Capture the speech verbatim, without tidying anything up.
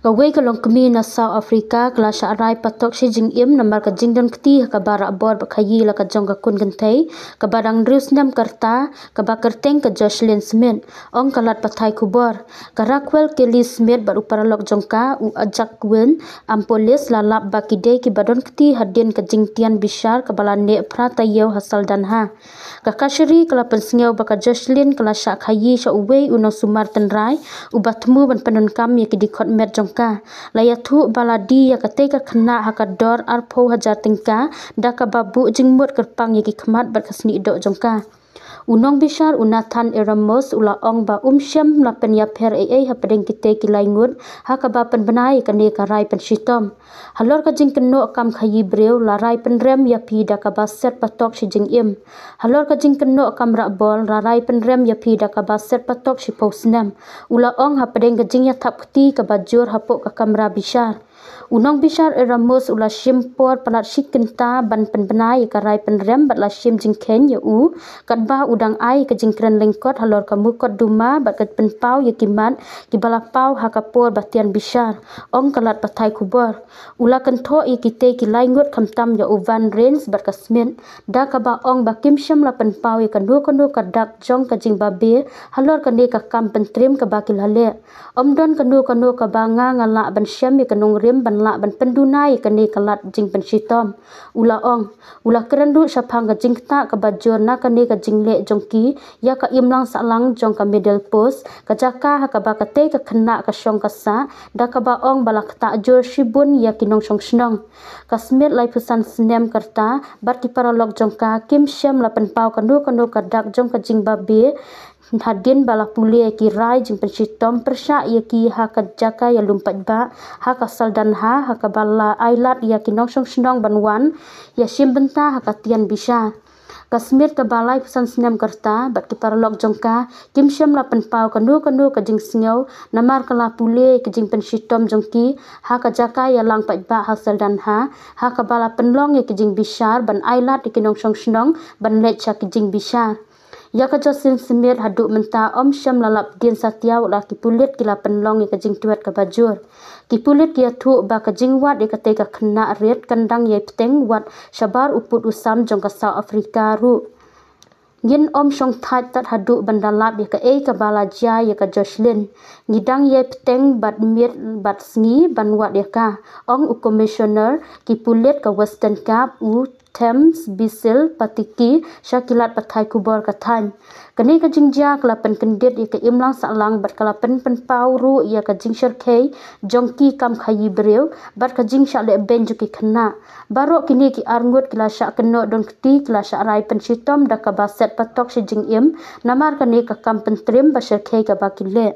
Kawei ka longkmie na South Africa ka la shah rai patok shi jingim namar ka jingdon kti ha kaba rah bor bad khaïi la ka jong ka khun kynthei kaba dang hynriew snem ka rta, kaba kyrteng ka Joshlin Smith, ong ka lad pathai khubor. Ka Raquel Kelly Smith bad u paralok jong ka, u Jacqueline Ampolis, la lap ba ki dei kiba don kti hadien ka jingtian bishar kaba la neh phra taïew ha Saldanha. Ka kashari ka la pynsngew ba ka Joshlin ka la shah khaïi sha uwei u nongsumar tynrai uba thmu ban pyndonkam ïa ki dkhot met jong ka. La ïathuh ba la die ïa katei ka khynnah ha ka dor arphew hajar tyngka da kaba buh jingmut kyrpang ïa ki khmat bad ka snieh doh jong ka. U nongbishar, u Nathan Erasmus, u la ong ba um shym la pynïapher ei ei hapdeng kitei ki lai ngut ha kaba pynbna ïa kane ka rai pynshitom. Halor ka jingkynnoh kam khaïi briew, la rai pynrem ïa phi da kaba set patok shi jingim. Halor ka jingkynnoh kam rah bor, la rai pynrem ïa phi da kaba set patok shiphew snem, u la ong hapdeng ka jingïathap kti kaba jur hapoh ka kamra bishar. U nongbishar Erasmus u la shim por palat shi kynta ban pynbna ïa ka rai pynrem bad la shim jingkheiñ ïa u, katba u dang ai ka jingkren lyngkot halor ka mukotduma bad ka pynpaw ïa ki mat kiba la paw ha ka por ba tian bishar, ong ka lad pathai khubor. U la kynthoh ïa kitei ki lai ngut khamtam ïa u Van Rens bad ka Smith da kaba ong ba kim shym la pynpaw ïa kano kano ka dak jong ka jingbabe halor kane ka kam pyntriem kaba ki la leh. Ym don kano kano kaba nga nga lah ban shem ïa ka nongrim ban lah ban pynduna ïa kane ka lad jingpynshitom, u la ong. U la kren ruh shaphang ka jingktah kaba jur na kane ka jingleh jong ki ïa ka imlang sahlang jong ka Middle Post, ka jaka ha kaba katei ka khynnah ka shong ka sah, da kaba ong ba la ktah jur shibun ïa ki nongshong shnong. Ka Smith, laiphew san snem ka rta, bad ki paralok jong ka kim shym la pynpaw kano kano ka dak jong ka jingbabe hadien ba la pule ïa ki rai jingpynshitom pyrshah ïa ki ha ka jaka ïalum paidbah ha ka Saldanha, ha kaba la ailad ïa ki nongshong shnong ban wan ïashim bynta ha ka tian bishar. Ka Smith, kaba laiphew san snem ka rta, bad ki paralok jong ka kim shym la pynpaw kano kano ka jingsngew namar ka la pule ïa ki jingpynshitom jong ki ha ka jaka ïalang paidbah ha Saldanha, ha kaba la pynlong ïa ki jingbishar ban ailad ïa ki nongshong shnong ban leit sha ki jingbishar. Ïa ka Joshlin Smith haduh mynta ym shym la lap dien satia wat la ki pulit ki la pynlong ïa ka jingtwit kaba jur. Ki pulit ki ïathuh ba ka jingwad ïa katei ka khynnah rit kan dang ïai bteng wat shabar u pud u sam jong ka South Africa ruh. Ngin ym shong thait tad haduh ban da lap ïa kaei kaba la jia ïa ka Joshlin. Ngi dang ïai bteng bad miet bad sngi ban wad ïa ka, ong u Commissioner ki pulit ka Western Cape, u Thames Bisil Patiki, sha ki lad pathai khubor ka thaiñ. Kane ka jingjia ka la pynkyndit ïa ka imlang sahlang bad ka la pynpynpaw ruh ïa ka jingshyrkhei jong ki kam khaïi briew bad ka jingshah lehbeiñ jong ki khynnah. Baroh kine ki arngut ki la shah kynnoh don kti, ki la shah rai pynshitom da kaba set patok shi jingim namar kane ka kam pyntriem ba shyrkhei kaba ki leh.